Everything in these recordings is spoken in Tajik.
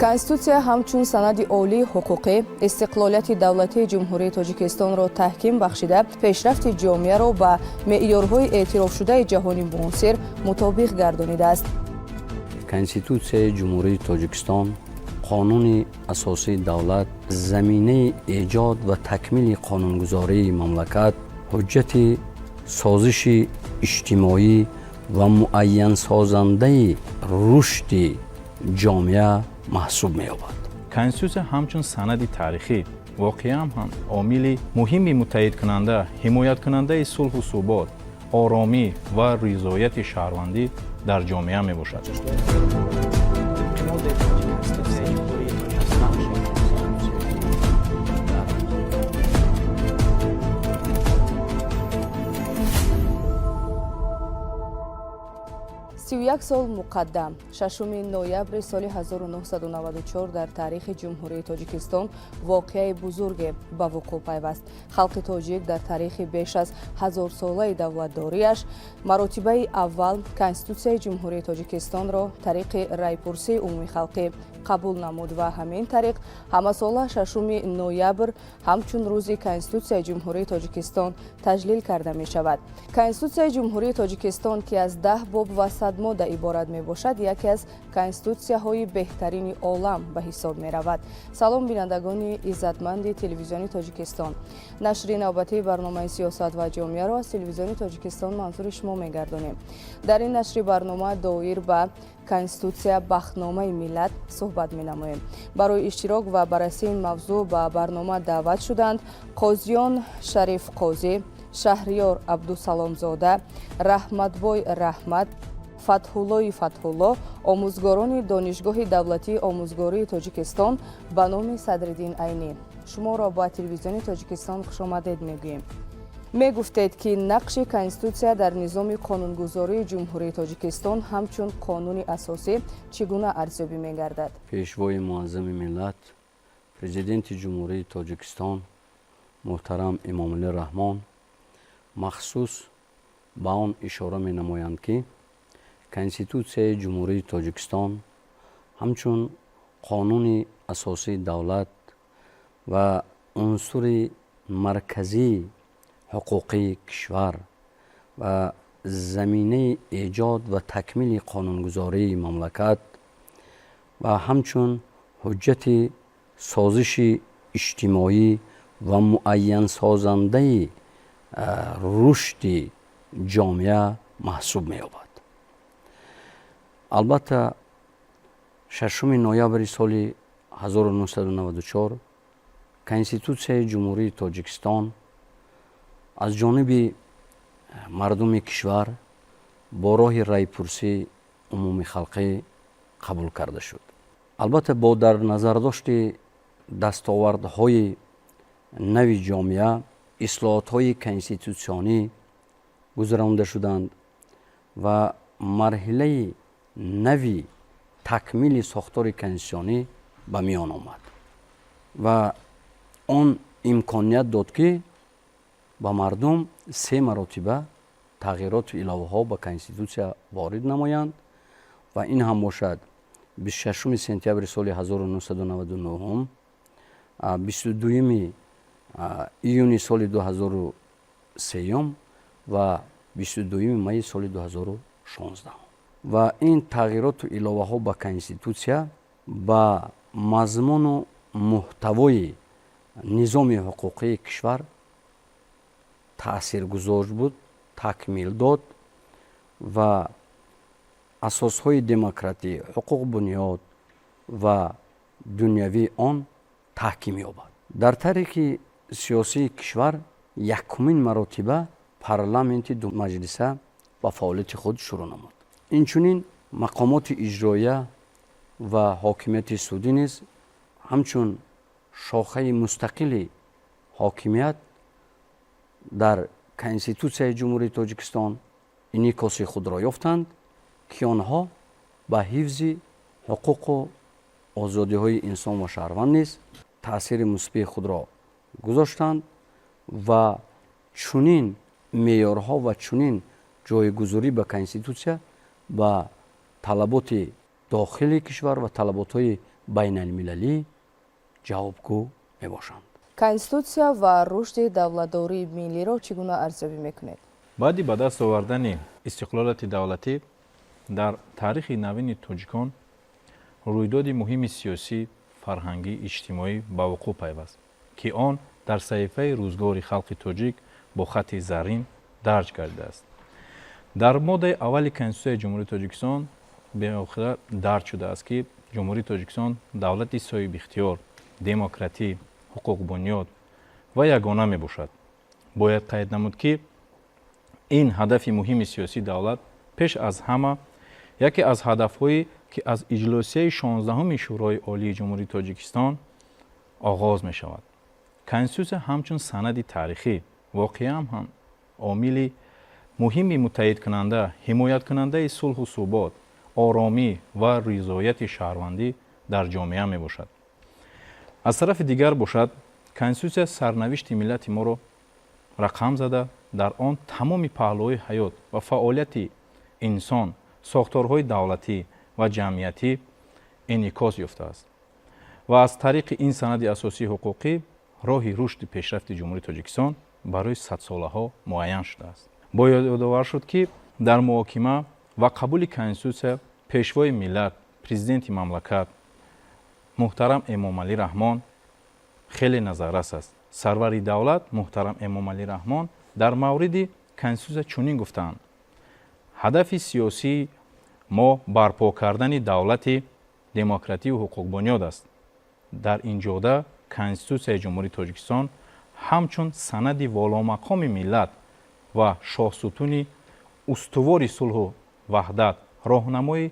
Конститутсия ҳамчун санади олии ҳуқуқӣ истиқлолияти давлатии Ҷумҳурии Тоҷикистонро таҳким бахшида, пешрафти ҷомеаро ба меъёрҳои эътирофшудаи ҷаҳони муосир мутобиқ гардонидааст. Конститутсияи Ҷумҳурии Тоҷикистон, қонуни асосии давлат, заминаи эҷод ва такмили қонунгузории мамлакат, ҳуҷҷати созиши иҷтимоӣ ва муайянсозандаи рушди ҷомеа маҳсуб меёбад. Конститутсия ҳамчун санади таърихӣ воқеан ҳам омили муҳими муттаҳидкунанда, ҳимояткунандаи сулҳу субот, оромӣ ва ризояти шаҳрвандӣ дар ҷомеа мебошад. 31 сол муқаддам, 6 ноябри соли 1994, дар таърихи Ҷумҳурии Тоҷикистон воқеаи бузурге ба вуқӯъ пайваст. Халқи тоҷик дар таърихи беш аз ҳазорсолаи давлатдориаш маротибаи аввал Конститутсияи Ҷумҳурии Тоҷикистонро тариқи райпурсии умумихалқӣ қабул намуд ва ҳамин тариқ ҳамасола 6 ноябр ҳамчун Рӯзи Конститутсияи Ҷумҳурии Тоҷикистон таҷлил карда мешавад. Конститутсияи Ҷумҳурии Тоҷикистон, ки аз 10 боб ва 100 модда иборат мебошад, яке аз конститутсияҳои беҳтарини олам ба ҳисоб меравад. Салом, бинандагони иззатманди Телевизиони Тоҷикистон! Нашри навбатии барномаи «Сиёсат ва ҷомеаро» аз Телевизиони Тоҷикистон манзури шумо мегардонем. Дар ин нашри барнома доир ба Конститутсия, бахтномаи миллат суҳбат менамоем. Барои иштирок ва баррасии ин мавзӯъ ба барнома даъват шуданд қозиён Шариф Қозӣ, Шаҳриёр Абдусаломзода, Раҳматбой Раҳмат, Фатҳуллои Фатҳулло, омӯзгорони Донишгоҳи давлатии омӯзгории Тоҷикистон ба номи Садриддин Айнӣ. Шуморо ба Телевизиони Тоҷикистон хушомадед мегӯем. Мегуфтед, ки нақши Конститутсия дар низоми қонунгузории Ҷумҳурии Тоҷикистон ҳамчун қонуни асосӣ чӣ гуна арзёбӣ мегардад? Пешвои муаззами миллат, Президенти Ҷумҳурии Тоҷикистон муҳтарам Эмомалӣ Раҳмон махсус ба он ишора менамоянд, ки Конститутсияи Ҷумҳурии Тоҷикистон ҳамчун қонуни асосии давлат ва унсури марказии ҳуқуқии кишвар ва заминаи эҷод ва такмили қонунгузории мамлакат ва ҳамчун ҳуҷҷати созиши иҷтимоӣ ва муайянсозандаи рушди ҷомеа маҳсуб меёбад. Албатта, 6 ноябри соли 1994 Конститутсияи Ҷумҳурии Тоҷикистон аз ҷониби мардуми кишвар бо роҳи райпурсии умумихалқӣ қабул карда шуд. Албатта, бо дар назардошти дастовардҳои нави ҷомеа ислоҳотҳои конститутсионӣ гузаронда шуданд ва марҳилаи нави такмили сохтори конститутсионӣ ба миён омад ва он имконият дод, ки ба мардум се маротиба тағйироту иловаҳо ба Конститутсия ворид намоянд ва ин ҳам бошад 26 сентябри соли 1999, 22 июни соли 2003 ва 22 майи соли 2016. Ва ин тағйироту иловаҳо ба Конститутсия ба мазмуну муҳтавои низоми ҳуқуқии кишвар таъсиргузор буд, такмил дод ва асосҳои демократӣ, ҳуқуқбунёд ва дунявии он таҳким ёбад. Дар таърихи сиёсии кишвар якумин маротиба парламенти думаҷлиса ба фаъолияти худ шурӯъ намуд. Инчунин мақомоти иҷроия ва ҳокимияти судӣ низ ҳамчун шохаи мустақили ҳокимият дар Конститутсияи Ҷумҳурии Тоҷикистон инъикоси худро ёфтанд, ки онҳо ба ҳифзи ҳуқуқу озодиҳои инсон ва шаҳрванд низ таъсири мусбии худро гузоштанд ва чунин меъёрҳо ва чунин ҷойгузорӣ ба Конститутсия ба талаботи дохили кишвар ва талаботҳои Байналмилалӣ ҷавобгӯ мебошанд. Конститутсия ва рушди давлатдории миллиро чӣ гуна арзёбӣ мекунед? Баъди ба даст овардани истиқлолияти давлатӣ дар таърихи навини тоҷикон рӯйдоди муҳими сиёсӣ, фарҳангӣ, иҷтимоӣ ба вуқӯъ пайваст, ки он дар саҳифаи рӯзгори халқи тоҷик бо хати заррин дарҷ гардидааст. Дар моддаи аввали Конститутсияи Ҷумҳурии Тоҷикистон беохира дарҷ шудааст, ки Ҷумҳурии Тоҷикистон давлати соҳибихтиёр, демократӣ, ҳуқуқбунёд ва ягона мебошад. Бояд қайд намуд, ки ин ҳадафи муҳими сиёсии давлат пеш аз ҳама яке аз ҳадафҳое, ки аз иҷлосияи 16-уми Шӯрои Олии Ҷумҳурии Тоҷикистон оғоз мешавад. Конститутсия ҳамчун санади таърихӣ воқеан ҳам омили муҳими муттаҳидкунанда, ҳимояткунандаи сулҳу субот, оромӣ ва ризояти шаҳрвандӣ дар ҷомеа мебошад. Аз тарафи дигар бошад, Конститутсия сарнавишти миллати моро рақам зада, дар он тамоми паҳлӯҳои ҳаёт ва фаъолияти инсон, сохторҳои давлатӣ ва ҷамъиятӣ инъикос ёфтааст ва аз тариқи ин санади асосии ҳуқуқӣ роҳи рушди пешрафти Ҷумҳурии Тоҷикистон барои садсолаҳо муайян шудааст. Бояд ёдовар шуд, ки дар муҳокима ва қабули Конститутсия Пешвои миллат, Президенти мамлакат муҳтарам Эмомалӣ Раҳмон хеле назаррас аст. Сарвари давлат муҳтарам Эмомалӣ Раҳмон дар мавриди Конститутсия чунин гуфтаанд: «Ҳадафи сиёсии мо барпо кардани давлати демократию ҳуқуқбунёд аст. Дар ин ҷода Конститутсияи Ҷумҳурии Тоҷикистон ҳамчун санади воломақоми миллат ва шоҳсутуни устувори сулҳу ваҳдат роҳнамои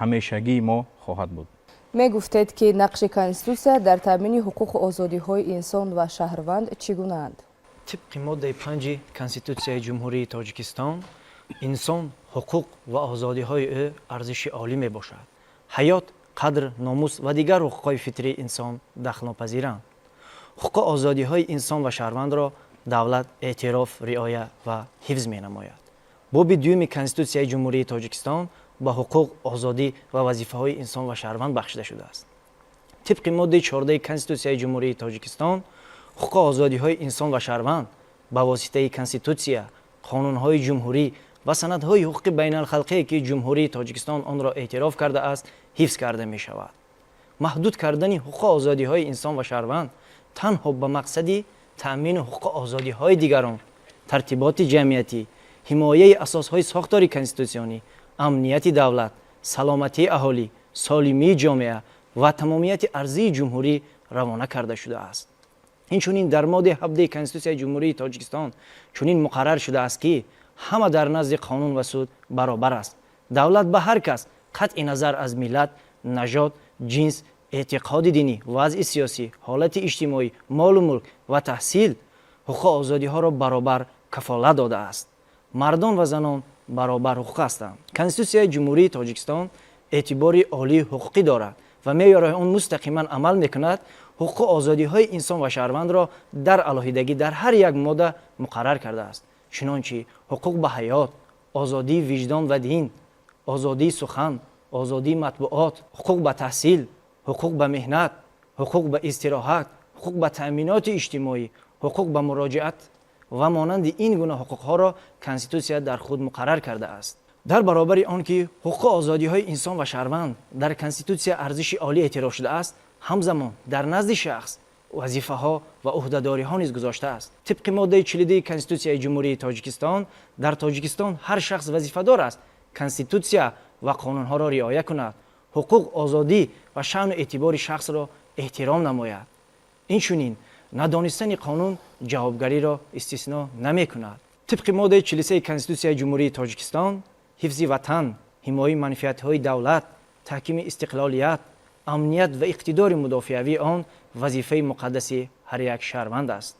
ҳамешагии мо хоҳад буд». Мегуфтед, ки нақши Конститутсия дар таъмини ҳуқуқу озодиҳои инсон ва шаҳрванд чӣ гунаанд? Тибқи моддаи 5-и Конститутсияи Ҷумҳурии Тоҷикистон, инсон, ҳуқуқ ва озодиҳои ӯ арзиши олӣ мебошад. Ҳаёт, қадр, номус ва дигар ҳуқуқҳои фитрии инсон дахлнопазиранд. Ҳуқуқу озодиҳои инсон ва шаҳрвандро давлат эътироф, риоя ва ҳифз менамояд. Боби дуюми Конститутсияи Ҷумҳурии Тоҷикистон ба ҳуқуқ, озодӣ ва вазифаҳои инсон ва шаҳрванд бахшида шудааст. Тибқи моддаи 14-и Конститутсияи Ҷумҳурии Тоҷикистон, ҳуқуқу озодиҳои инсон ва шаҳрванд ба воситаи Конститутсия, қонунҳои ҷумҳурӣ ва санадҳои ҳуқуқи байналхалқие, ки Ҷумҳурии Тоҷикистон онро эътироф кардааст, ҳифз карда мешавад. Маҳдуд кардани ҳуқуқу озодиҳои инсон ва шаҳрванд танҳо ба мақсади таъмини ҳуқуқу озодиҳои дигарон, тартиботи ҷамъиятӣ, ҳимояи асосҳои сохтори конститутсионӣ, амнияти давлат, саломатии аҳолӣ, солимии ҷомеа ва тамомияти арзии ҷумҳурӣ равона карда шудааст. Инчунин дар моддаи 17-и Конститутсияи Ҷумҳурии Тоҷикистон чунин муқаррар шудааст, ки ҳама дар назди қонун ва суд баробар аст. Давлат ба ҳар кас қатъи назар аз миллат, нажод, ҷинс, эътиқоди динӣ, вазъи сиёсӣ, ҳолати иҷтимоӣ, молу мулк ва таҳсил ҳуқуқу озодиҳоро баробар кафолат додааст. Мардон ва занон баробар ҳуқуқ ҳастанд. Конститутсияи Ҷумҳурии Тоҷикистон эътибори олии ҳуқуқӣ дорад ва меъёрҳои он мустақиман амал мекунад. Ҳуқуқу озодиҳои инсон ва шаҳрвандро дар алоҳидагӣ дар ҳар як модда муқаррар кардааст, чунончи ҳуқуқ ба ҳаёт, озодии виҷдон ва дин, озодии сухан, озодии матбуот, ҳуқуқ ба таҳсил, ҳуқуқ ба меҳнат, ҳуқуқ ба истироҳат, ҳуқуқ ба таъминоти иҷтимоӣ, ҳуқуқ ба муроҷиат ва монанди ин гуна ҳуқуқҳоро Конститутсия дар худ муқаррар кардааст. Дар баробари он ки ҳуқуқу озодиҳои инсон ва шаҳрванд дар Конститутсия арзиши олӣ эътироф шудааст, ҳамзамон дар назди шахс вазифаҳо ва ӯҳдадориҳо низ гузоштааст. Тибқи моддаи 42-и Конститутсияи Ҷумҳурии Тоҷикистон, дар Тоҷикистон ҳар шахс вазифадор аст Конститутсия ва қонунҳоро риоя кунад, ҳуқуқ, озодӣ ва шаъну эътибори шахсро эҳтиром намояд. Инчунин надонистани қонун ҷавобгариро истисно намекунад. Тибқи моддаи 43-и Конститутсияи Ҷумҳурии Тоҷикистон, ҳифзи ватан, ҳимояи манфиатҳои давлат, таҳкими истиқлолият, амният ва иқтидори мудофиавии он вазифаи муқаддаси ҳар як шаҳрванд аст.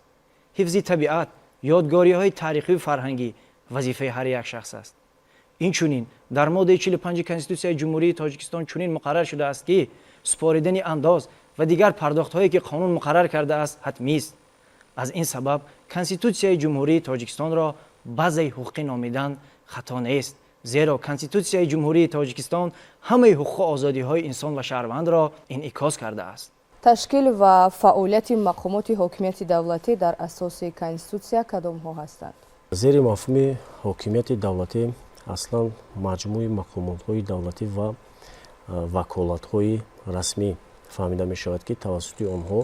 Ҳифзи табиат, ёдгориҳои таърихию фарҳангӣ вазифаи ҳар як шахс аст. Инчунин дар моддаи 45-и Конститутсияи Ҷумҳурии Тоҷикистон чунин муқаррар шудааст, ки супоридани андоз ва дигар пардохтҳое, ки қонун муқаррар кардааст, ҳатмист. Аз ин сабаб Конститутсияи Ҷумҳурии Тоҷикистонро базаи ҳуқуқӣ номидан хато нест. Зеро Конститутсияи Ҷумҳурии Тоҷикистон ҳамаи ҳуқуқу озодиҳои инсон ва шаҳрвандро инъикос кардааст. Ташкил ва фаъолияти мақомоти ҳокимияти давлатӣ дар асоси Конститутсия кадомҳо ҳастанд? Зери мафҳуми ҳокимияти давлатӣ аслан маҷмӯи мақомотҳои давлатӣ ва ваколатҳои расмӣ фаҳмида мешавад, ки тавассути онҳо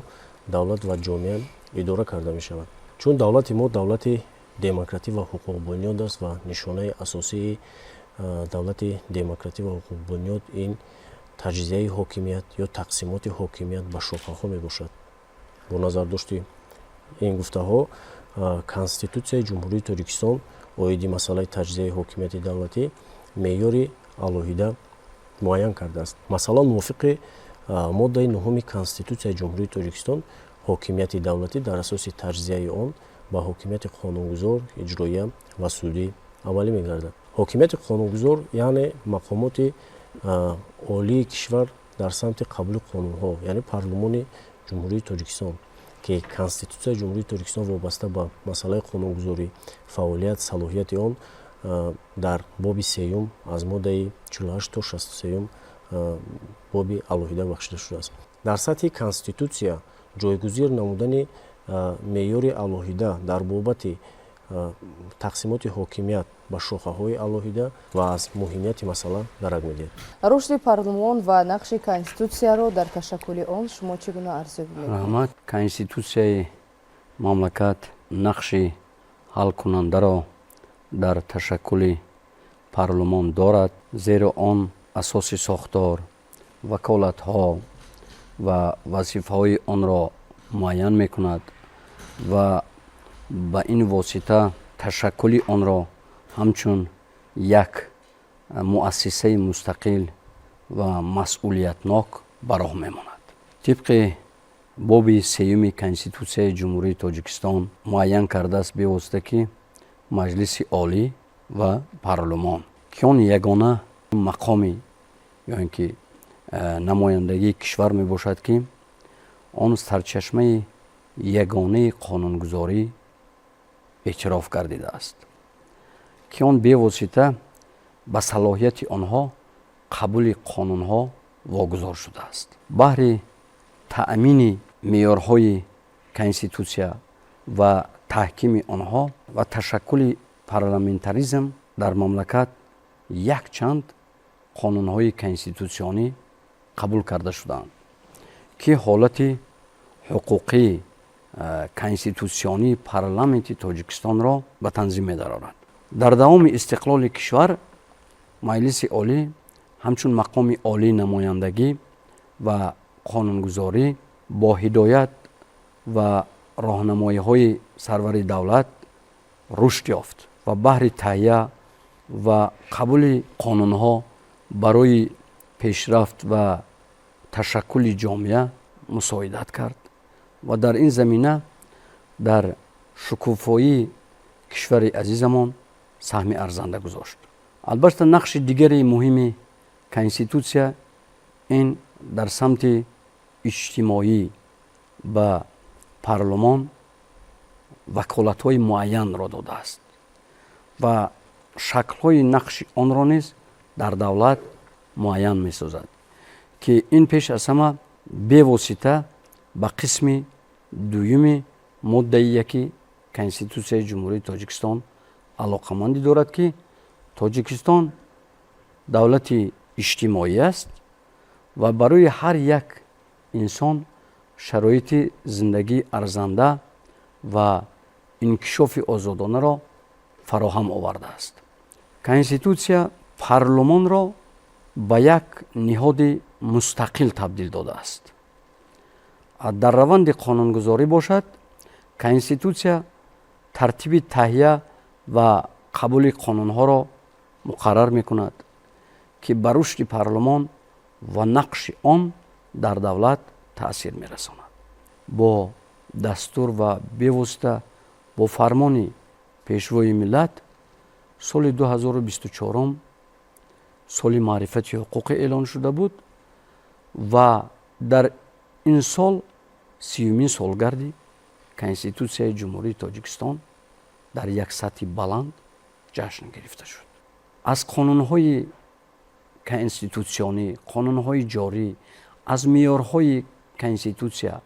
давлат ва ҷомеа идора карда мешавад. Чун давлати мо давлати демократӣ ва ҳуқуқбунёд аст ва нишонаи асосии давлати демократӣ ва ҳуқуқбунёд ин таҷзияи ҳокимият ё тақсимоти ҳокимият ба шохаҳо мебошад, бо назардошти ин гуфтаҳо Конститутсияи Ҷумҳурии Тоҷикистон оиди масъалаи таҷзияи ҳокимияти давлатӣ меъёри алоҳида муайян кардааст. Масалан, мувофиқи моддаи нуҳуми Конститутсияи Ҷумҳурии Тоҷикистон, ҳокимияти давлатӣ дар асоси таҷзияи он ба ҳокимияти қонунгузор, иҷроия ва судӣ амалӣ мегардад. Ҳокимияти қонунгузор, яъне мақомоти олии кишвар дар самти қабули қонунҳо, яъне Парлумони Ҷумҳурии Тоҷикистон, ки Конститутсияи Ҷумҳурии Тоҷикистон вобаста ба масъалаи қонунгузорӣ, фаъолият, салоҳияти он дар боби сеюм аз моддаи 48 то 63-юм боби алоҳида бахшида шудааст. Дар сатҳи Конститутсия ҷойгузир намудани меъёри алоҳида дар бобати тақсимоти ҳокимият ба шохаҳои алоҳида ва аз муҳимияти масъала дарак медиҳад. Рушди парлумон ва нақши Конститутсияро дар ташаккули он шумо чӣ гуна арзёбӣ мекунед? Раҳмат. Конститутсияи мамлакат нақши ҳалкунандаро дар ташаккули парлумон дорад, зеро он асоси сохтор, ваколатҳо ва вазифаҳои онро муайян мекунад ва ба ин восита ташаккули онро ҳамчун як муассисаи мустақил ва масъулиятнок ба роҳ мемонад. Тибқи боби сеюми Конститутсияи Ҷумҳурии Тоҷикистон муайян кардааст бевосита, ки Маҷлиси Олӣ ва парлумон, ки он ягона мақоми ё ин ки намояндагии кишвар мебошад, ки он сарчашмаи ягонаи қонунгузорӣ эътироф гардидааст, ки он бевосита ба салоҳияти онҳо қабули қонунҳо вогузор шудааст. Баҳри таъмини меъёрҳои Конститутсия ва таҳкими онҳо ва ташаккули парламентаризм дар мамлакат якчанд қонунҳои конститутсионӣ қабул карда шудаанд, ки ҳолати ҳуқуқии конститутсионии парламенти Тоҷикистонро ба танзим медарорад. Дар давоми истиқлоли кишвар Маҷлиси Олӣ ҳамчун мақоми олии намояндагӣ ва қонунгузорӣ бо ҳидоят ва роҳнамоиҳои сарвари давлат рушд ёфт ва баҳри таҳия ва қабули қонунҳо барои пешрафт ва ташаккули ҷомеа мусоидат кард ва дар ин замина дар шукуфоии кишвари азизамон саҳми арзанда гузошт. Албатта, нақши дигари муҳими Конститутсия ин дар самти иҷтимоӣ ба парлумон ваколатҳои муайянро додааст ва шаклҳои нақши онро низ дар давлат муайян месозад, ки ин пеш аз ҳама бевосита ба қисми дуюми моддаи яки Конститутсияи Ҷумҳурии Тоҷикистон алоқамандӣ дорад, ки Тоҷикистон давлати иҷтимоӣ аст ва барои ҳар як инсон шароити зиндагии арзанда ва инкишофи озодонаро фароҳам овардааст. Конститутсия парлумонро ба як ниҳоди мустақил табдил додааст. Дар раванди қонунгузорӣ бошад, Конститутсия тартиби таҳия ва қабули қонунҳоро муқаррар мекунад, ки ба рушди парлумон ва нақши он дар давлат таъсир мерасонад. Бо дастур ва бевосита бо фармони Пешвои миллат соли 2024 соли маърифати ҳуқуқӣ эълон шуда буд ва дар ин сол 30-юмин солгарди Конститутсияи Ҷумҳурии Тоҷикистон дар як сатҳи баланд ҷашн гирифта шуд. Аз қонунҳои конститутсионӣ, қонунҳои ҷорӣ, аз меъёрҳои конститутсия,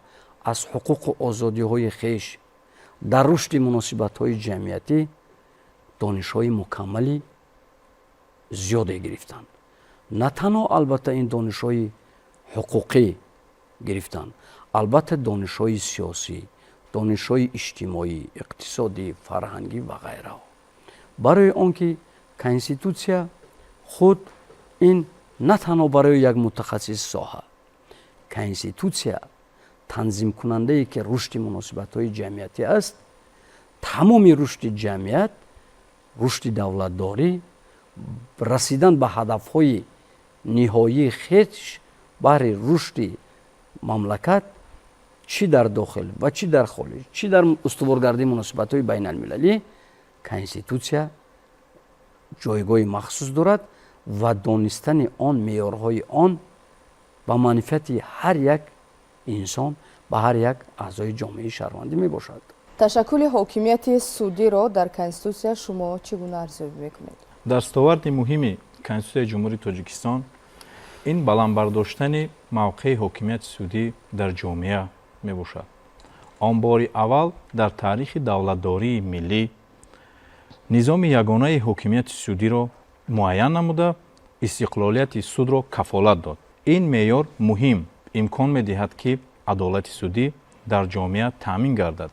аз ҳуқуқу озодиҳои хеш дар рушди муносибатҳои ҷамъиятӣ донишҳои мукаммали зиёде гирифтанд. На танҳо, албатта, ин донишҳои ҳуқуқӣ гирифтанд, албатта, донишҳои сиёсӣ, донишҳои иҷтимоӣ, иқтисодӣ, фарҳангӣ ва ғайраҳо, барои он ки конститутсия худ ин на танҳо барои як мутахассиси соҳа, конститутсия танзимкунандае ки рушди муносибатҳои ҷамъиятӣ аст, тамоми рушди ҷамъият, рушди давлатдорӣ, расидан ба ҳадафҳои ниҳоии хеш баҳри рушди мамлакат, чӣ дар дохил ва чӣ дар хориҷ, чӣ дар устуворгардии муносибатҳои байналмилалӣ, конститутсия ҷойгоҳи махсус дорад ва донистани он, меъёрҳои он ба манфиати ҳар як инсон, ба ҳар як аъзои ҷомеаи шаҳрвандӣ мебошад. Ташаккули ҳокимияти судиро дар Конститутсия шумо чӣ гуна арзёбӣ мекунед? Дастоварди муҳими Конститутсияи Ҷумҳурии Тоҷикистон ин баланд бардоштани мавқеи ҳокимияти судӣ дар ҷомеа мебошад. Он бори аввал дар таърихи давлатдории миллӣ низоми ягонаи ҳокимияти судиро муайян намуда, истиқлолияти судро кафолат дод. Ин меъёр муҳим имкон медиҳад, ки адолати судӣ дар ҷомеа таъмин гардад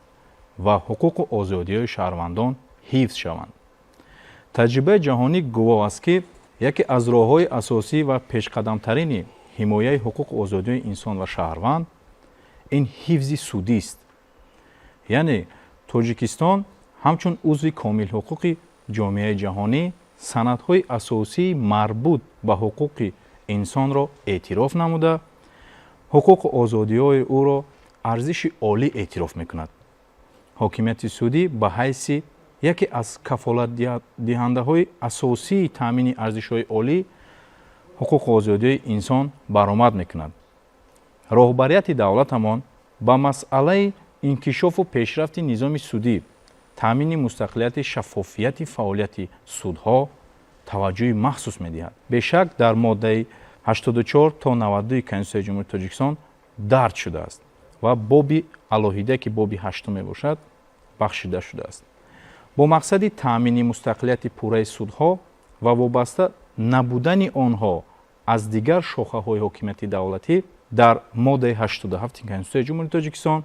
ва ҳуқуқу озодиҳои шаҳрвандон ҳифз шаванд. Таҷрибаи ҷаҳонӣ гувоҳ аст, ки яке аз роҳҳои асосӣ ва пешқадамтарини ҳимояи ҳуқуқу озодиҳои инсон ва шаҳрванд ин ҳифзи судист. Яъне Тоҷикистон ҳамчун узви комилҳуқуқи ҷомеаи ҷаҳонӣ санадҳои асосии марбут ба ҳуқуқи инсонро эътироф намуда, ҳуқуқу озодиҳои ӯро арзиши олӣ эътироф мекунад. Ҳокимияти судӣ ба ҳайси яке аз кафолатдиҳандаҳои асосии таъмини арзишҳои олӣ, ҳуқуқу озодиҳои инсон баромад мекунад. Роҳбарияти давлатамон ба масъалаи инкишофу пешрафти низоми судӣ, таъмини мустақилияти, шаффофияти фаъолияти судҳо таваҷҷӯҳи махсус медиҳад. Бешак, дар моддаи 84 то 92 Конститутсияи Ҷумҳурии Тоҷикистон дарҷ шудааст ва боби алоҳида, ки боби ҳаштум мебошад, бахшида шудааст. Бо мақсади таъмини мустақилияти пурраи судҳо ва вобаста набудани онҳо аз дигар шохаҳои ҳокимияти давлатӣ дар моддаи 87 Конститутсияи Ҷумҳурии Тоҷикистон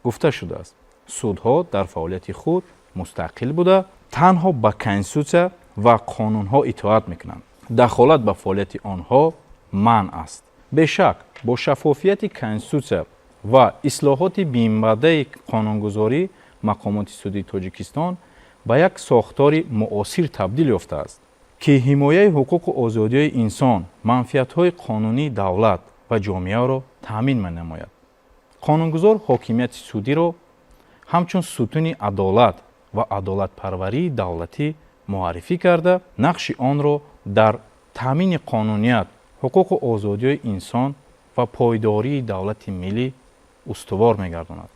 гуфта шудааст: судҳо дар фаъолияти худ мустақил буда, танҳо ба Конститутсия ва қонунҳо итоат мекунанд, дахолат ба фаъолияти онҳо манъ аст. Бешак, бо шаффофияти Конститутсия ва ислоҳоти минбаъдаи қонунгузорӣ мақомоти судии Тоҷикистон ба як сохтори муосир табдил ёфтааст, ки ҳимояи ҳуқуқу озодиҳои инсон, манфиатҳои қонунии давлат ва ҷомеаро таъмин менамояд. Қонунгузор ҳокимияти судиро ҳамчун сутуни адолат ва адолатпарварии давлатӣ муаррифӣ карда, нақши онро дар таъмини қонуният, ҳуқуқу озодиҳои инсон ва пойдории давлати миллӣ устувор мегардонад.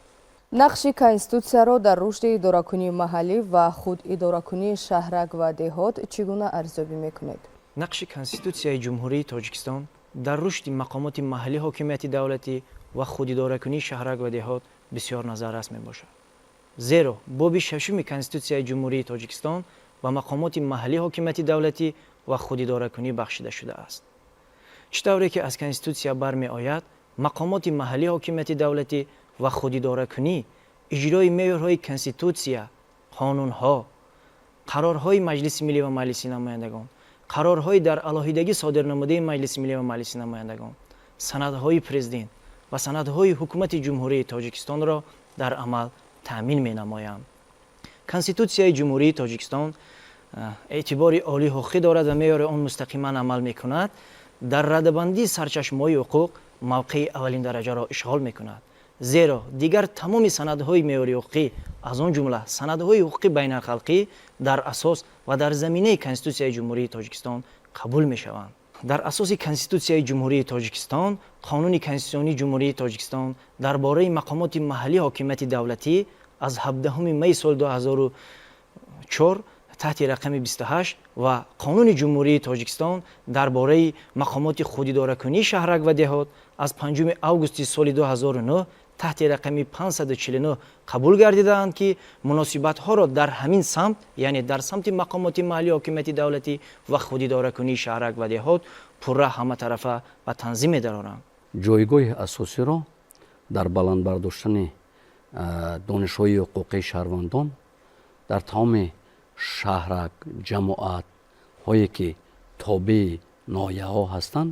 Нақши Конститутсияро дар рушди идоракунии маҳаллӣ ва худидоракунии шаҳрак ва деҳот чӣ гуна арзёбӣ мекунед? Нақши Конститутсияи Ҷумҳурии Тоҷикистон дар рушди мақомоти маҳаллӣ, ҳокимияти давлатӣ ва худидоракунии шаҳрак ва деҳот бисёр назаррас мебошад, зеро боби шашуми Конститутсияи Ҷумҳурии Тоҷикистон ба мақомоти маҳаллӣ, ҳокимияти давлатӣ ва худидоракунӣ бахшида шудааст. Чӣ тавре ки аз Конститутсия бармеояд, мақомоти маҳаллӣ, ҳокимияти давлатӣ ва худидоракунӣ иҷрои меъёрҳои Конститутсия, қонунҳо, қарорҳои Маҷлиси Миллӣ ва Маҷлиси Намояндагон, қарорҳои дар алоҳидагӣ содир намудаи Маҷлиси Миллӣ ва Маҷлиси Намояндагон, санадҳои Президент ва санадҳои Ҳукумати Ҷумҳурии Тоҷикистонро дар амал таъмин менамоянд. Конститутсияи Ҷумҳурии Тоҷикистон эътибори олии ҳуқуқӣ дорад ва меъёри он мустақиман амал мекунад, дар радабандии сарчашмаҳои ҳуқуқ мавқеи аввалин дараҷаро ишғол мекунад, зеро дигар тамоми санадҳои меъёри ҳуқуқӣ, аз он ҷумла санадҳои ҳуқуқи байналхалқӣ, дар асос ва дар заминаи Конститутсияи Ҷумҳурии Тоҷикистон қабул мешаванд. Дар асоси Конститутсияи Ҷумҳурии Тоҷикистон Қонуни конститутсионии Ҷумҳурии Тоҷикистон дар бораи мақомоти маҳаллии ҳокимияти давлатӣ аз 17 майи соли 2004. Таҳти рақами 28 ва Қонуни Ҷумҳурии Тоҷикистон дар бораи мақомоти худидоракунии шаҳрак ва деҳот аз 5 августи соли 2009 таҳти рақами 549 қабул гардидаанд, ки муносибатҳоро дар ҳамин самт, яъне дар самти мақомоти маҳаллии ҳокимияти давлатӣ ва худидоракунии шаҳрак ва деҳот, пурра ҳаматарафа ба танзим медароранд. Ҷойгоҳи асосиро дар баланд бардоштани донишҳои ҳуқуқии шаҳрвандон дар тамоми шаҳрак, ҷамоатҳое, ки тобеи ноҳияҳо ҳастанд,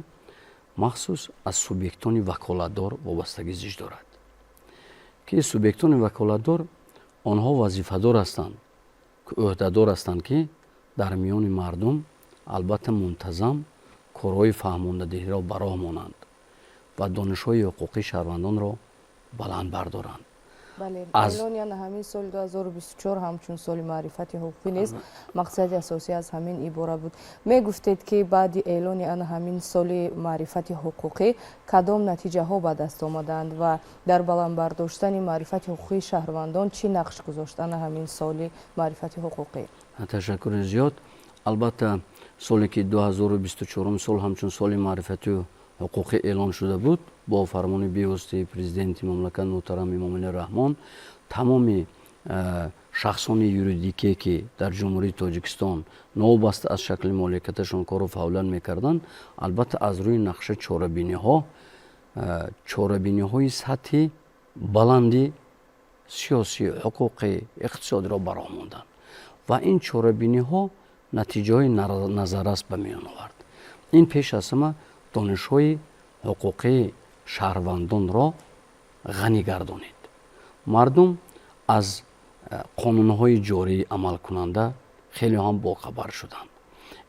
махсус аз субъектони ваколатдор вобастагӣ зич дорад, ки субъектони ваколатдор онҳо вазифадор ҳастанд, ӯҳдадор ҳастанд, ки дар миёни мардум албатта мунтазам корҳои фаҳмондадиҳиро ба роҳ монанд ва донишҳои ҳуқуқии шаҳрвандонро баланд бардоранд. Бале, эълони ана ҳамин соли 2024 ҳамчун соли маърифати ҳуқуқӣ нест, мақсади асосӣ аз ҳамин ибора буд. Мегуфтед, ки баъди эълони ана ҳамин соли маърифати ҳуқуқӣ кадом натиҷаҳо ба даст омаданд ва дар баланд бардоштани маърифати ҳуқуқии шаҳрвандон чӣ нақш гузошт ана ҳамин соли маърифати ҳуқуқӣ? Ташаккури зиёд. Албатта, соле ки 2024 сол ҳамчун соли маърифати ҳуқуқӣ эълон шуда буд бо фармони бевоситаи Президенти мамлакат муҳтарам Эмомалӣ Раҳмон, тамоми шахсони юридикие, ки дар Ҷумҳурии Тоҷикистон новобаста аз шакли моликияташон кору фаъолият мекарданд, албатта аз рӯи нақша чорабиниҳо, чорабиниҳои сатҳи баланди сиёсӣ, ҳуқуқӣ, иқтисодиро ба роҳ монданд ва ин чорабиниҳо натиҷаҳои назаррас ба миён овард. Ин пеш аз ҳама донишҳои ҳуқуқии шаҳрвандонро ғанӣ гардонид. Мардум аз қонунҳои ҷории амалкунанда хеле ҳам бохабар шуданд.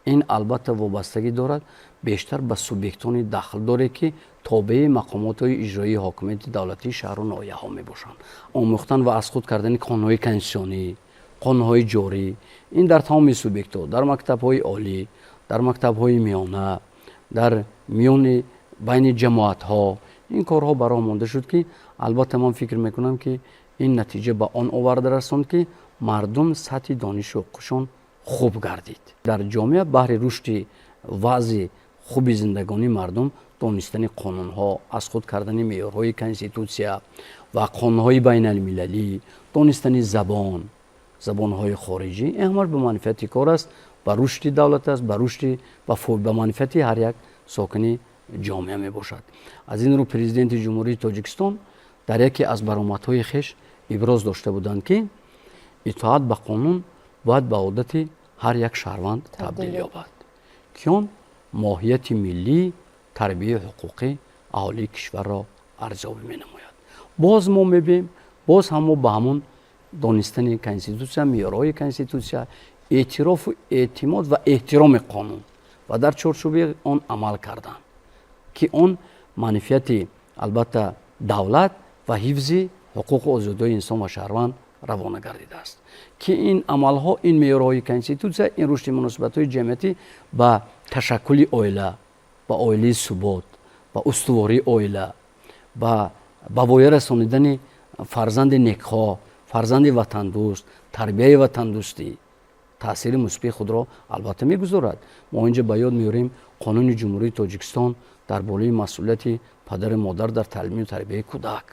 Ин албатта вобастагӣ дорад бештар ба субъектони дахлдоре, ки тобеи мақомотҳои иҷроии ҳокимияти давлатии шаҳру ноҳияҳо мебошанд. Омӯхтан ва аз худ кардани қонунҳои конститутсионӣ, қонунҳои ҷорӣ, ин дар тамоми субъектҳо, дар мактабҳои олӣ, дар мактабҳои миёна, дар миёни байни ҷамоатҳо ин корҳо ба роҳ монда шуд, ки албатта ман фикр мекунам, ки ин натиҷа ба он оварда расонд, ки мардум сатҳи дониши ҳуқуқшон хуб гардид. Дар ҷомеа баҳри рушди вазъи хуби зиндагонии мардум донистани қонунҳо, аз худ кардани меъёрҳои конститутсия ва қонунҳои байналмилалӣ, донистани забон, забонҳои хориҷӣ, ин ҳамаш ба манфиати кор аст, ба рушди давлат аст, ба рушди ба манфиати ҳар як сокини ҷомеа мебошад. Аз ин рӯ Президенти Ҷумҳурии Тоҷикистон дар яке аз баромадҳои хеш иброз дошта буданд, ки итоат ба қонун бояд ба одати ҳар як шаҳрванд табдил ёбад, ки он моҳияти миллии тарбияи ҳуқуқӣ аҳолии кишварро арзёбӣ менамояд. Боз мо мебинем, боз ҳам мо ба ҳамон донистани конститутсия, меъёрҳои конститутсия, эътирофу эътимод ва эҳтироми қонун ва дар чорчӯби он амал кардан, ки он манфиати албатта давлат ва ҳифзи ҳуқуқу озодиҳои инсон ва шаҳрванд равона гардидааст, ки ин амалҳо, ин меъёрҳои конститутсия, ин рушди муносибатҳои ҷамъиятӣ ба ташаккули оила, ба оилаи субот, ба устувории оила, ба воя расонидани фарзанди некхоҳ, фарзанди ватандӯст, тарбияи ватандӯстӣ таъсири мусбии худро албатта мегузорад. Мо инҷа ба ёд меорем Қонуни Ҷумҳурии Тоҷикистон дар бораи масъулияти падару модар дар таълиму тарбияи кӯдак.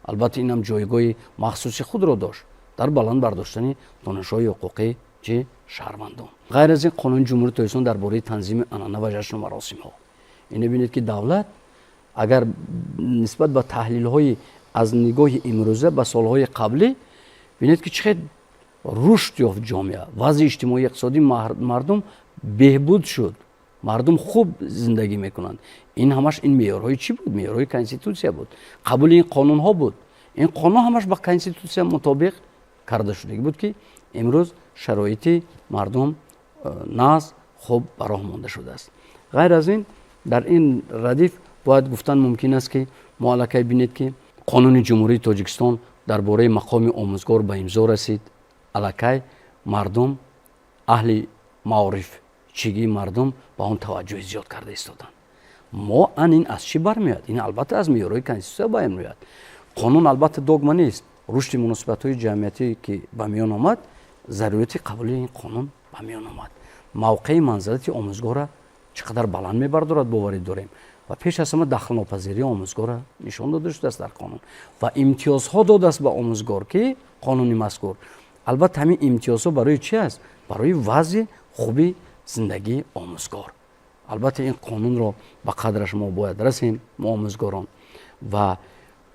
Албатта, инам ҷойгоҳи махсуси худро дошт дар баланд бардоштани донишҳои ҳуқуқӣ чи шаҳрвандон. Ғайр аз ин, Қонуни Ҷумҳурии Тоҷикистон дар бораи танзими анъана ва ҷашну маросимҳо. Ине бинед, ки давлат агар нисбат ба таҳлилҳои аз нигоҳи имрӯза ба солҳои қаблӣ бинед, ки чӣ хел рушд ёфт ҷомеа, вазъи иҷтимоии иқтисодии мардум беҳбуд шуд, мардум хуб зиндагӣ мекунанд. Ин ҳамаш ин меъёрҳои чӣ буд? Меъёрҳои конститутсия буд, қабули ин қонунҳо буд. Ин қонун ҳамаш ба конститутсия мутобиқ карда шудагӣ буд, ки имрӯз шароити мардум нағз, хуб ба роҳ монда шудааст. Ғайр аз ин, дар ин радиф бояд гуфтан мумкин аст, ки мо аллакай бинед, ки Қонуни Ҷумҳурии Тоҷикистон дар бораи мақоми омӯзгор ба имзо расид. Аллакай мардум, аҳли маорифчигии мардум ба он таваҷҷӯҳи зиёд карда истоданд. Мо ан ин аз чӣ бармеояд? Ин албатта аз меъёрҳои конститутсия бармеояд. Қонун албатта догма нест. Рушди муносибатҳои ҷамъиятӣ, ки ба миён омад, Зарурияти қабули ин қонун ба миён омад. Мавқеи манзилати омӯзгорра чӣ қадар баланд мебардорад, боварӣ дорем, ва пеш аз ҳама дахлнопазирии омӯзгорра нишон дода шудааст дар қонун ва имтиёзҳо додааст ба омӯзгор, ки қонуни мазкур, албатта, ҳамин имтиёзҳо барои чи аст? Барои вазъи хуби зиндагии омӯзгор. Албатта, ин қонунро ба қадраш мо бояд расем, мо омӯзгорон, ва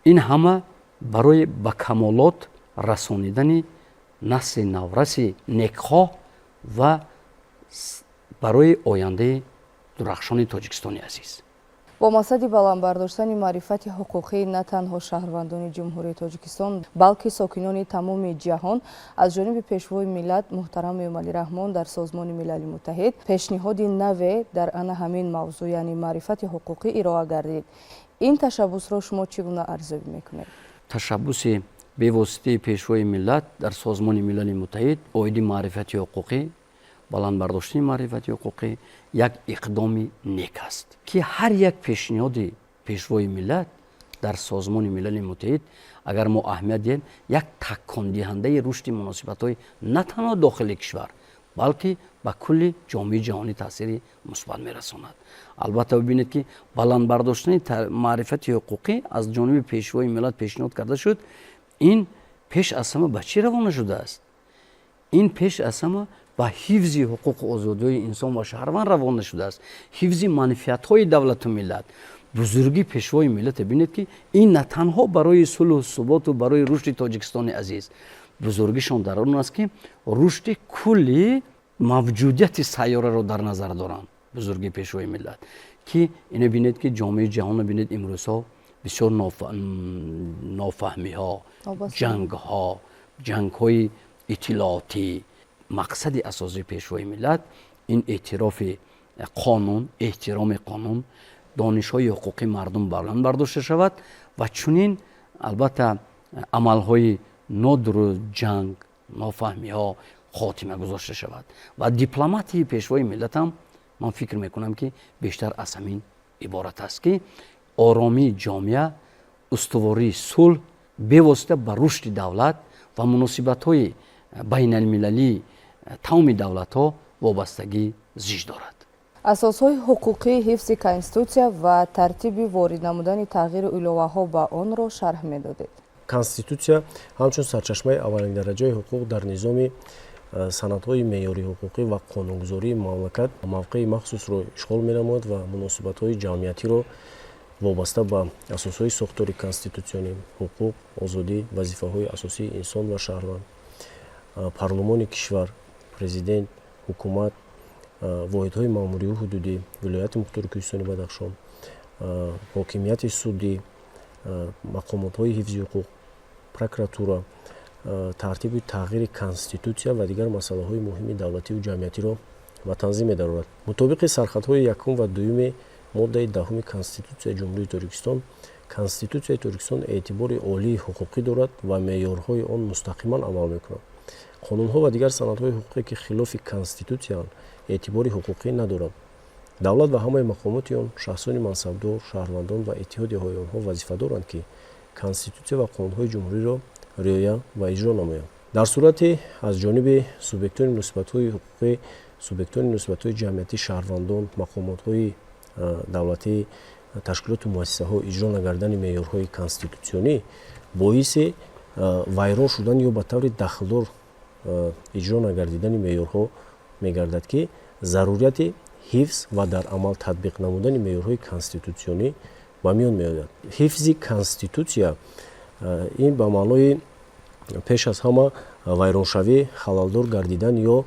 ин ҳама барои ба камолот расонидани насли навраси некхоҳ ва барои ояндаи дурахшони Тоҷикистони азиз. Бо мақсади баланд бардоштани маърифати ҳуқуқӣ на танҳо шаҳрвандони Ҷумҳурии Тоҷикистон, балки сокинони тамоми ҷаҳон аз ҷониби Пешвои миллат муҳтарам Эмомалӣ Раҳмон дар Созмони Милали Муттаҳид пешниҳоди наве дар ана ҳамин мавзӯъ, яъне маърифати ҳуқуқӣ, ироа гардид. Ин ташаббусро шумо чӣ гуна арзёбӣ мекунед? Ташаббуси бевоситаи Пешвои миллат дар Созмони Милали Муттаҳид оиди маърифати ҳуқуқӣ, баланд бардоштани маърифати ҳуқуқӣ як иқдоми нек аст, ки ҳар як пешниҳоди Пешвои миллат дар Созмони Милали Муттаҳид, агар мо аҳамият диҳем, як такондиҳандаи рушди муносибатҳои на танҳо дохили кишвар, балки ба кулли ҷомеаи ҷаҳонӣ таъсири мусбат мерасонад. Албатта, бибинед, ки баланд бардоштани маърифати ҳуқуқӣ аз ҷониби Пешвои миллат пешниҳод карда шуд. Ин пеш аз ҳама ба чӣ равона шудааст? Ин пеш аз ҳама ба ҳифзи ҳуқуқу озодиҳои инсон ва шаҳрванд равона шудааст, ҳифзи манфиатҳои давлату миллат. Бузургии Пешвои миллате бинед, ки ин на танҳо барои сулҳу суботу барои рушди Тоҷикистони азиз, бузургишон дар он аст, ки рушди кулли мавҷудияти сайёраро дар назар доранд. Бузургии Пешвои миллат, ки ино бинед, ки ҷомеаи ҷаҳонро бинед, имрӯзҳо бисёр нофаҳмиҳо, ҷангҳо, ҷангҳои иттилоотӣ. Мақсади асосии Пешвои миллат ин эътирофи қонун, эҳтироми қонун, донишҳои ҳуқуқии мардум баланд бардошта шавад ва чунин, албатта, амалҳои нодуруст, ҷанг, нофаҳмиҳо хотима гузошта шавад. Ва дипломатияи Пешвои миллатам, ман фикр мекунам, ки бештар аз ҳамин иборат аст, ки оромии ҷомеа, устувории сулҳ бевосита ба рушди давлат ва муносибатҳои байналмилалии тамоми давлатҳо вобастагӣ зич дорад. Асосҳои ҳуқуқии ҳифзи Конститутсия ва тартиби ворид намудани тағйиру иловаҳо ба онро шарҳ медодед. Конститутсия ҳамчун сарчашмаи аввалиндараҷаи ҳуқуқ дар низоми санадҳои меъёрии ҳуқуқӣ ва қонунгузории мамлакат мавқеи махсусро ишғол менамояд ва муносибатҳои ҷамъиятиро вобаста ба асосҳои сохтори конститутсионӣ, ҳуқуқ, озодӣ, вазифаҳои асосии инсон ва шаҳрванд, парлумони кишвар, президент, ҳукумат, воҳидҳои маъмурию ҳудудӣ, Вилояти Мухтори Кӯҳистони Бадахшон, ҳокимияти судӣ, мақомотҳои ҳифзи ҳуқуқ, прокуратура, тартиби тағйири Конститутсия ва дигар масъалаҳои муҳими давлативу ҷамъиятиро ба танзим медарорад. Мутобиқи сархатҳои якум ва дуюми моддаи 10-уми Конститутсияи Ҷумҳурии Тоҷикистон, Конститутсияи Тоҷикистон эътибори олии ҳуқуқӣ дорад ва меъёрҳои он мустақиман амал мекунанд. Қонунҳо ва дигар санадҳои ҳуқуқе, ки хилофи Конститутсияанд, эътибори ҳуқуқӣ надоранд. Давлат ва ҳамаи мақомоти он, шахсони мансабдор, шаҳрвандон ва иттиҳодияҳои онҳо вазифа доранд, ки Конститутсия ва қонунҳои ҷумҳуриро риоя ва иҷро намоянд. Дар сурати аз ҷониби субъектони муносибатҳои ҳуқуқӣ, субъектони муносибатҳои ҷамъиятӣ, шаҳрвандон, мақомотҳои давлатӣ, ташкилоту муассисаҳо иҷро нагардани меъёрҳои конститутсионӣ боиси вайрон шудан ё ба таври дахлдор иҷро нагардидани меъёрҳо мегардад, ки зарурияти ҳифз ва дар амал татбиқ намудани меъёрҳои конститутсионӣ ба миён меояд. Ҳифзи Конститутсия ин ба маънои пеш аз ҳама вайроншавӣ, халалдор гардидан ё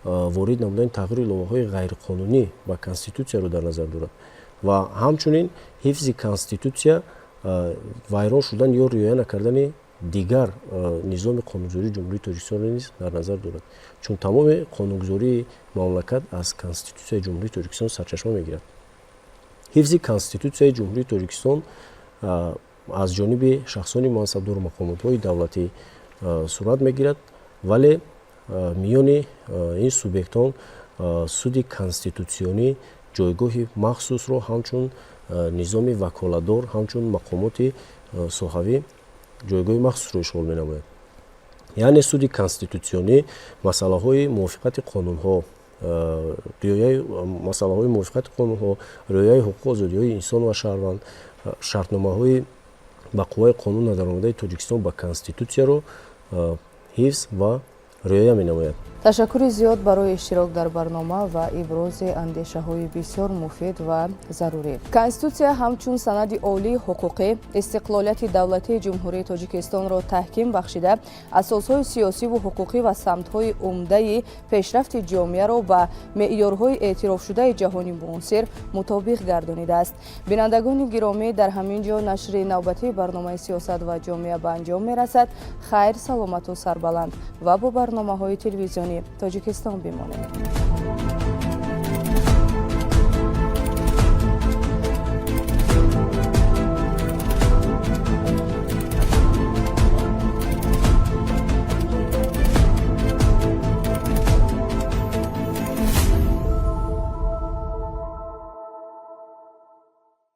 ворид намудани тағйиру иловаҳои ғайриқонунӣ ба Конститутсияро дар назар дорад ва ҳамчунин ҳифзи Конститутсия вайрон шудан ё риоя накардани дигар низоми қонунгузории Ҷумҳурии Тоҷикистонро низ дар назар дорад, чун тамоми қонунгузории мамлакат аз Конститутсияи Ҷумҳурии Тоҷикистон сарчашма мегирад. Ҳифзи Конститутсияи Ҷумҳурии Тоҷикистон аз ҷониби шахсони мансабдору мақомотҳои давлатӣ сурат мегирад, вале миёни ин субъектон суди конститутсионӣ ҷойгоҳи махсусро ҳамчун низоми ваколатдор, ҳамчун мақомоти соҳавӣ ҷойгоҳи махсусро ишғол менамояд. Яъне суди конститутсионӣ масъалаҳои мувофиқати қонунҳо, риояи масъалаҳои мувофиқати қонунҳо, риояи ҳуқуқу озодиҳои инсон ва шаҳрванд, шартномаҳои ба қувваи қонун надаромадаи Тоҷикистон ба Конститутсияро ҳифз ва риоя менамояд. Ташаккури зиёд барои иштирок дар барнома ва ибрози андешаҳои бисёр муфид ва зарурӣ. Конститутсия ҳамчун санади олии ҳуқуқӣ истиқлолияти давлатии Ҷумҳурии Тоҷикистонро таҳким бахшида, асосҳои сиёсиву ҳуқуқӣ ва самтҳои умдаи пешрафти ҷомеаро ба меъёрҳои эътирофшудаи ҷаҳони муосир мутобиқ гардонидааст. Бинандагони гиромӣ, дар ҳамин ҷо нашри навбатии барномаи «Сиёсат ва ҷомеа» ба анҷом мерасад. Хайр, саломату сарбаланд ва бо барномаҳои телевизиони Тоҷикистон бимонед.